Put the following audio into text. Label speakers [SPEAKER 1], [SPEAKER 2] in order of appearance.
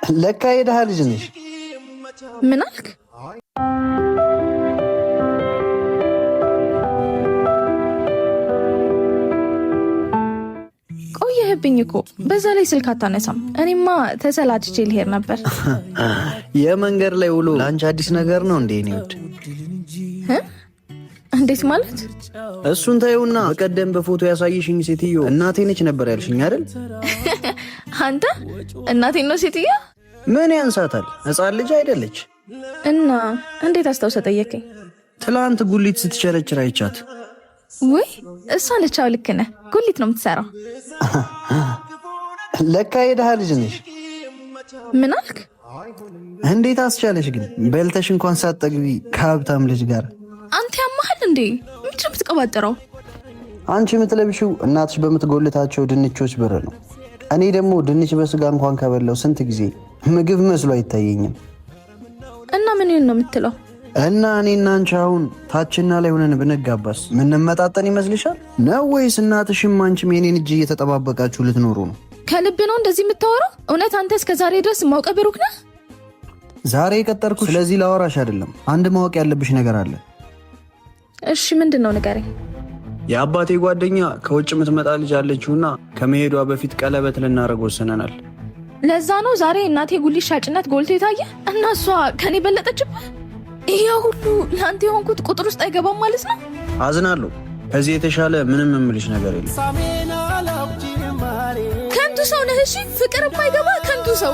[SPEAKER 1] ለካ የድሃ ልጅ ነሽ።
[SPEAKER 2] ምን አልክ? ቆየህብኝ እኮ፣ በዛ ላይ ስልክ አታነሳም። እኔማ ተሰላችቼ ልሄድ ነበር።
[SPEAKER 1] የመንገድ ላይ ውሎ ለአንቺ አዲስ ነገር ነው እንዴ? እኔ ውድ።
[SPEAKER 2] እንዴት ማለት?
[SPEAKER 1] እሱን ታዩና፣ በቀደም በፎቶ ያሳየሽኝ ሴትዮ እናቴ ነች ነበር ያልሽኝ አይደል?
[SPEAKER 2] አንተ፣ እናቴን ነው ሴትዮ?
[SPEAKER 1] ምን ያንሳታል? ሕፃን ልጅ አይደለች።
[SPEAKER 2] እና እንዴት አስታውሰህ ጠየከኝ?
[SPEAKER 1] ትላንት ጉሊት ስትቸረችር አይቻት።
[SPEAKER 2] ውይ፣ እሷ ነች። አዎ ልክ ነህ። ጉሊት ነው የምትሰራው።
[SPEAKER 1] ለካ የድሃ ልጅ ነሽ።
[SPEAKER 2] ምን አልክ?
[SPEAKER 1] እንዴት አስቻለሽ ግን በልተሽ እንኳን ሳትጠግቢ ከሀብታም ልጅ ጋር?
[SPEAKER 2] አንተ ያመሃል እንዴ? ምንድን ነው የምትቀባጥረው?
[SPEAKER 1] አንቺ የምትለብሺው እናትሽ በምትጎልታቸው ድንቾች ብር ነው። እኔ ደግሞ ድንች በስጋ እንኳን ከበላው ስንት ጊዜ፣ ምግብ መስሎ አይታየኝም።
[SPEAKER 2] እና ምን ይሁን ነው የምትለው?
[SPEAKER 1] እና እኔና አንቺ አሁን ታችና ላይ ሆነን ብንጋባስ ምንመጣጠን ይመስልሻል? ነው ወይስ እናትሽም አንቺም የኔን እጅ እየተጠባበቃችሁ ልትኖሩ ነው?
[SPEAKER 2] ከልብ ነው እንደዚህ የምታወራው? እውነት አንተ እስከ ዛሬ ድረስ ማውቀህ ብሩክ ነህ?
[SPEAKER 1] ዛሬ የቀጠርኩሽ ስለዚህ ላወራሽ አይደለም። አንድ ማወቅ ያለብሽ ነገር አለ።
[SPEAKER 2] እሺ፣ ምንድን ነው? ንገረኝ።
[SPEAKER 1] የአባቴ ጓደኛ ከውጭ የምትመጣ ልጅ አለችውና ከመሄዷ በፊት ቀለበት ልናደርግ ወስነናል።
[SPEAKER 2] ለዛ ነው ዛሬ እናቴ ጉሊት ሻጭነት ጎልቶ የታየ? እና እሷ ከኔ በለጠችብህ? ይሄ ሁሉ ለአንተ የሆንኩት ቁጥር ውስጥ አይገባም ማለት ነው?
[SPEAKER 1] አዝናለሁ። ከዚህ የተሻለ ምንም የምልሽ ነገር የለም።
[SPEAKER 2] ከንቱ ሰው ነህ። እሺ፣ ፍቅር የማይገባ ከንቱ ሰው።